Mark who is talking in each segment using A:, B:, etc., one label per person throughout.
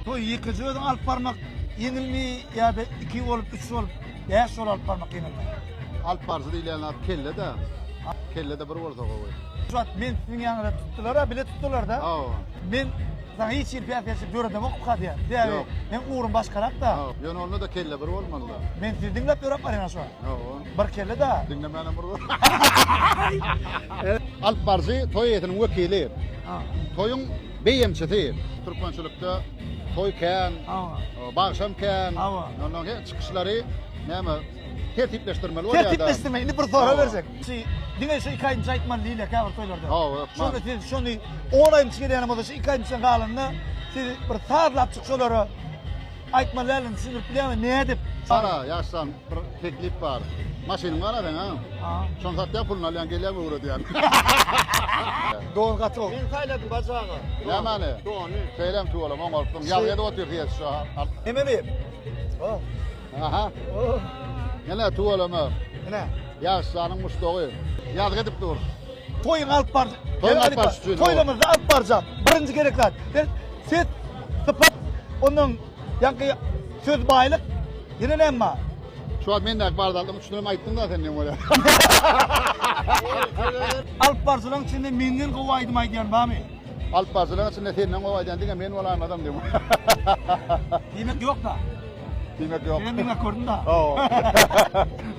A: Toýy ýekeje özüň alyp barmak ýeňilmi ýa-da iki bolup, üç bolup, bäş bolup alyp barmak ýeňilmi?
B: Alyp baryjy diýilýän zat kelle-de. Kelle-de bir bolsa gowy.
A: Şu wagt men siziň ýanyňyzda tutdular-a, bile tutdular-da.
B: Hawa.
A: Men saňa hiç hili päsgelçilik döredemokmyka diýýän. Sebäbi meň ugrum başgarak-da.
B: Hawa. Ýöne onda-da kelle bir bolmaly-da.
A: Men sizi diňläp ýöräp barýan-a şu wagt.
B: Hawa.
A: Bir kelle-de.
B: Diňlemänem bir bor. Alyp baryjy toý eýesiniň wekili. Toýuň beýemçisi. Türkmençilikde toý kän, bagşam kän. Ondan her çykyşlary näme tertipleşdirmeli bolýar.
A: Tertipleşdirme, indi bir sorag berjek. Şu diňe şu iki aýdymçy aýtmaly diýilýär käbir toýlarda.
B: Hawa,
A: Şonda siz şony 10 aýdymçy gelýän bolsa şu iki aýdymçydan galanyny siz bir sazlap çyk şolara Aýtmaly däldigini düşündirip bilýärmi? Nädip?
B: Gara, ýaşdan bir teklip bar. Maşynyň bar-a seň, a? Şony satýaň, puluny alýaň, gelýäň öwredýäň.
A: Don gaty gowy.
C: Men saýladym Bajy aga.
B: Nämani?
C: Dony.
B: Şeýlem tüweleme oňarypsyň. Ýazgy edip otyr diýesi şu.
A: Nememi? Oh.
B: Aha.
A: Oh.
B: Ine tüweleme.
A: Ine.
B: Ýaşjanyň muşdagy. Ýazgy edip dur.
A: Toýuňy alyp bar.
B: Toýuňy alyp baryş üçin.
A: Toýlamyzda alyp barjak. Birinji gerek zat. Ses, sypat, ondan ýaňky söz baýlyk. Ýene näme bar?
B: Şu wagt mendäki bar zatlaryň üçüni hem aýtdyň-da sen diýen bolýar.
A: Alyp baryjylaryň içinde menden gowy aýdym aýdýan barmy?
B: Alyp baryjylaryň içinde senden gowy aýdýan diňe men bolaýmasam diýen.
A: Diýmek ýok-da.
B: Diýmek ýok.
A: Men diňe gördüm-da.
B: Hawa.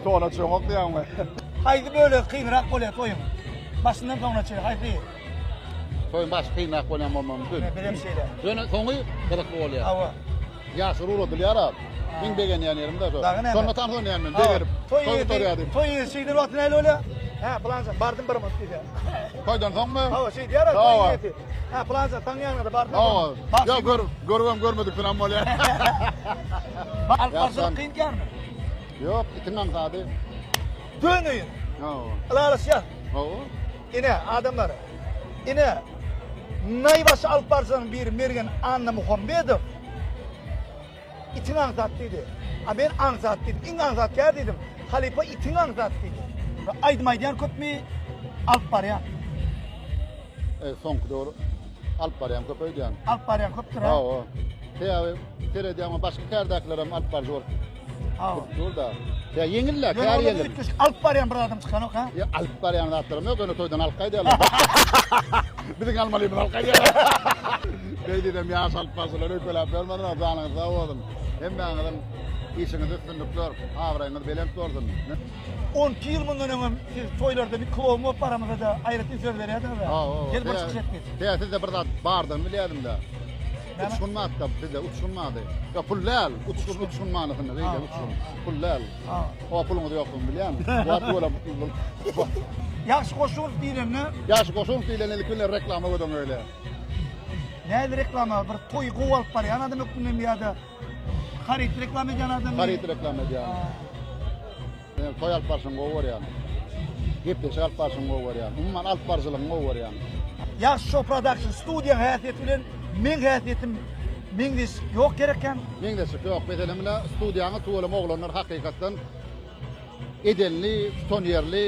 B: Tona çoňok diýýäňmi?
A: Haýsy bölegi kynrak bolýar toýuň? Başyndan soňuna çenli haýsy?
B: Toýuň başy kynrak bolýan bolmagy mümkin.
A: Ine, bizem şeýle.
B: Ýöne soňy gyzykly bolýar.
A: Hawa.
B: Ýaşlar ugradylýar-a. Iň begenýän ýerim-de şo.
A: Dagy näme?
B: Şonda tans oýnaýan men, begenip.
A: Toý
B: Toý gutarýar diýip.
A: Toý ýeri şeýden wagty nähili bolýar? Hä, pylança bardym bir minut diýýär.
B: Toýdan soňmy?
A: Hawa, şeý diýýär-ä toý ýeri. Hä, pylança saň ýanyňda bardym.
B: Hawa. Ýa görüp, görübem görmediksinam bolýar.
A: Alyp barjak kyn kärmi?
B: Ýok, itiň aňsady.
A: Döneýin.
B: Hawa.
A: Ylalaşýas.
B: Hawa.
A: Ine, adamlar. Ine, naýbaşy alyp baryjylaryň biri Mergen Annamuhammedow itiň aňsat diýdi. A men aňsat diýdim. Iň aňsat kär diýdim. Halypa itiň aňsat diýdi. Aýdym aýdýan köpmi, alyp barýan?
B: E, soňky döwür alyp barýan köp öýdýän.
A: Alyp barýan köpdür, ha?
B: Hawa. Sebäbi seredýän başga kärdäkilerem alyp baryjy bolup
A: Hawa.
B: Dur-da. Ýa ýeňil-dä,
A: Ýöne
B: kär
A: onda
B: ýeňil.
A: üýtgeşik alyp barýan bir adam çykanok, ha?
B: Ýa alyp barýan zatlarym ýok, ýöne toýdan alyp gaýdýarlar. Biziň almalymyzy alyp gaýdýarlar. Beý diýsem ýaş alyp barsalar öýkeläp bermezler, janyňyz sag bolsun. Hemmäňiziň işiňizde üstünlikler, abraýyňyz belent bolsun.
A: 12 ýyl mundan öňem siz toýlarda bir kloun bolup baramyzda-da aýratyn söz berýärdiňiz-ä.
B: Hawa.
A: Gel bir çykyş et diýip.
B: Sebäbi sizde bir zat bardygyny bilýärdim-dä.
A: Näme?
B: Uçgun bardy bizde, uçgun bardy. Ýok, pul däl, uçgun, uçgun manysynda beýle uçgun. Pul däl. O puluňyz ýokdugyny bilýän. Wagt bolan pul.
A: Ýagşy Goşunow diýlende?
B: Ýagşy Goşunow diýlende ilki bilen reklama göz öňüne gelýär.
A: Nähili reklama? Bir toýy gowy alyp barýan adam hökmündemi ýa-da haryt reklama edýän adammy?
B: Haryt reklama edýän. Men toý alyp barşyňy gowy görýän. Gepleşik alyp barşyňy gowy görýän. Umuman alyp baryjylygyňy gowy görýän.
A: Ýagşy Show Production studiýaň häsiýeti bilen meň häsiýetim meňzeşlik ýok gerekkäm?
B: Meňzeşlik ýok. Meselem mine studiýaňyz tüweleme oglanlar hakykatdan edenli, tutanýerli,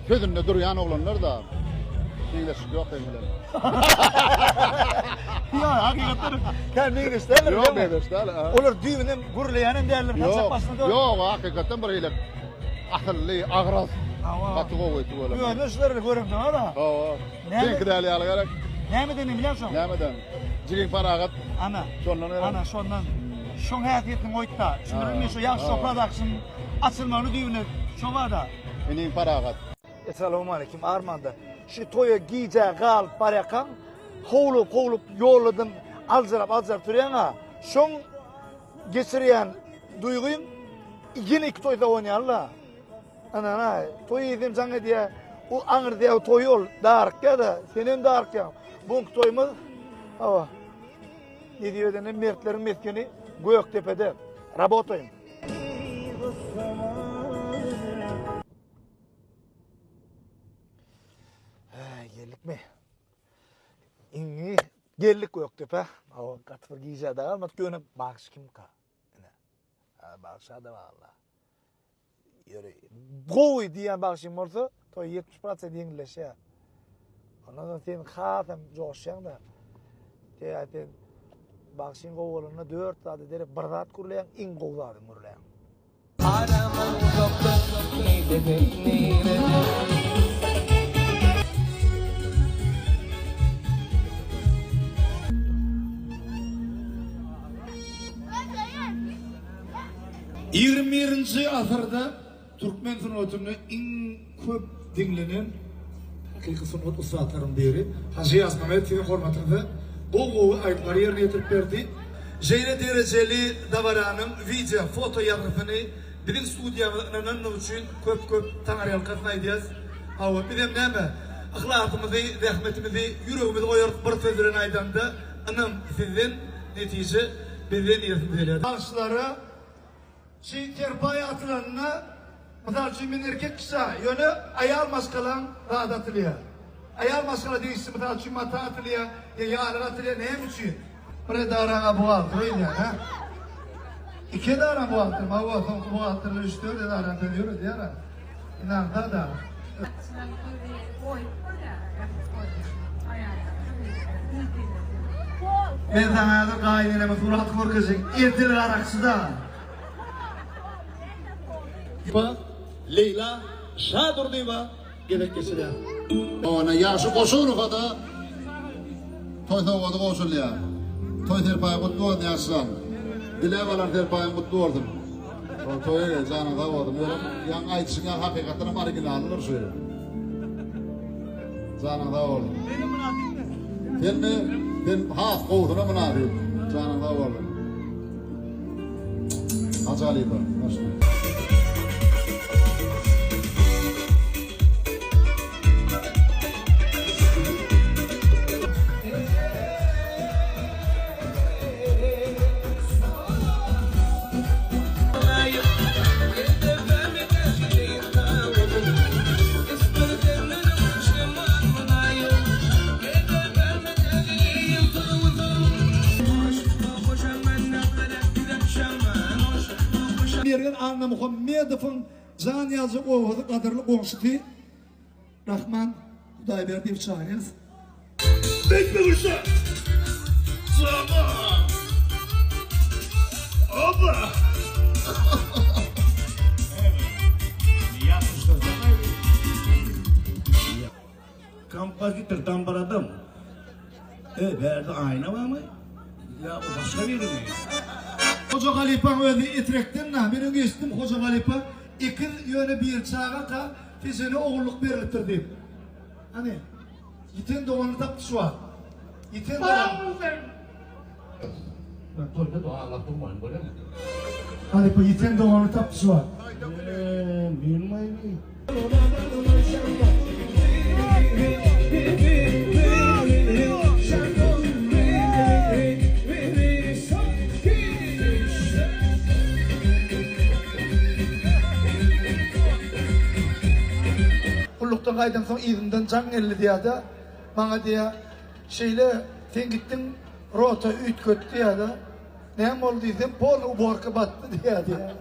B: Sözünde durýan oglanlar-da meňzeşlik ýok seň bilen.
A: Ýok, hakykatdan kän meňzeş däldir.
B: Ýok, meňzeş däl.
A: Olar düýbünden gürleýän hem däldir, saçak başynda.
B: Ýok, hakykatdan bir hili asylly, agras. Gaty gowy tüweleme.
A: Özüne şular göremde bar.
B: Hawa. Seňki däl ýaly gerek.
A: Nämeden bilýän şoň?
B: Nämeden? Jigiň Parahat.
A: Ana.
B: Şondan gerek.
A: Ana, şondan. Şoň häsiýetini goýtda. Düşündirme şu ýagşy production açylmagyny düýbüne şo barda.
B: Inim Parahat.
A: Essalawmaleýkim Armanda. Şu toýa gijä galyp barýarkaň, howlugyp howlugyp ýolladan aljyrap aljyrap turýaň-a. Şoň geçirýän duýgyň ýene iki toý sowanýaly-la. Ana-na, toý eýesem jaň edýär. Bu aňyrda toý ol, darykýar-da, senem darykýaň. Bu günki toýumyz, hawa, nesip edende mertleriň mesgeni Gökdepede. Rabotaýym. Geldik mi? Indi geldik Gökdepä. Hawa, gaty bir gijä-de galmadyk, ýöne bagşy kimka? Ine. Bagşy adam Allah. Ýöne gowy diýen bagşyň bolsa, toý 70% ýeňilleşýär. Ondan soň sen hasam joşýaň-da. Sen sen. Bagşyň gowy bolanda dört zada derek bir zat gürleýäň, iň gowy zadyňy gürleýäň.
C: Aramyň uzakda, neýlesek nirede.
A: Ýigrimi birinji asyrda türkmen sungatynda iň köp diňlenen hakyky sungat ussatlaryň biri Hajy Ýazmamet siziň hormatyňyza gowy-gowy aýdymlary ýerine ýetirip berdi. Şeýle derejeli dabaranyň wideo, foto ýazgysyny biziň studiýamyza ynanandygy üçin köp-köp taňryýalkasyn aýdýas. Hawa, bizem näme, yhlasymyzy, zähmetimizi, ýüregimizi goýarys bir söz bilen aýdaňda, ynam sizden, netije bizden diýesimiz gelýär. Bagşylara Şi serpaý atylanda, mysal üçin men erkek kişä, ýöne aýal maşgalaň zady atylýar. Aýal maşgala degişli mysal üçin mata atylýar, ýa ýalyk atylýar, näme üçin? Bir edaraňa buhgalter öýdýän, hä? Iki edaraň buhgalter, hawa, soňky buhgalterler üç-dört edaraň sözi ýöredýär-ä. Ynansa-da. Men saňa häzir gaýyneneme surat görkezjek, edil garakçy-da.
D: Leýla Şadurdyýewa gezek geçirýär.
B: Ona ýagşy goşulmasa-da, toý sowgady goşulýar. Toý serpaýy gutly bolsun ýaşlar. Diläp alan serpaýyň gutly bolsun. Ol toýa gel, janyň sag bolsun. Ýöne ýaňy aýdyşyň ýaly hakykatdanam originalydyr şu. Janyň sag bolsun.
A: Menem mynasypmy?
B: Senmi? Sen has gowusyna mynasyp. Janyň sag bolsun. Hajy halypa, başla.
A: Mergen Annamuhammedowyň jan ýaljak owazy gadyrly goňşusy Rahman Hudaýberdiýew çagyrýas. Beýtme Gülşa! Jana! Oba!
D: Kompozitor dambaradam. E, bärde aýna barmy? Ýa bu başga birimi?
A: Hoja halypaň özi Etrekden-dä, men öň eşitdim Hoja halypa ekiz ýöne biri çagaka Tejene ogullyk berlipdir diýip. Hany, ýiten doganyny tapdy şu wagt. Ýiten dogan.
D: Ben toýda da aglap durmaýyn, bolýamy?
A: Halypa ýiten doganyny tapdy şu wagt.
D: Eee, meniň aýby.
A: Gullukdan gaýdamsoň yzymdan jaň geldi diýýär-de, maňa diýýär, şeýle sen gitdiň, rota üýtgetdi diýýär-de. Näme boldy diýsem, pol uborka batdy diýýär diýýär.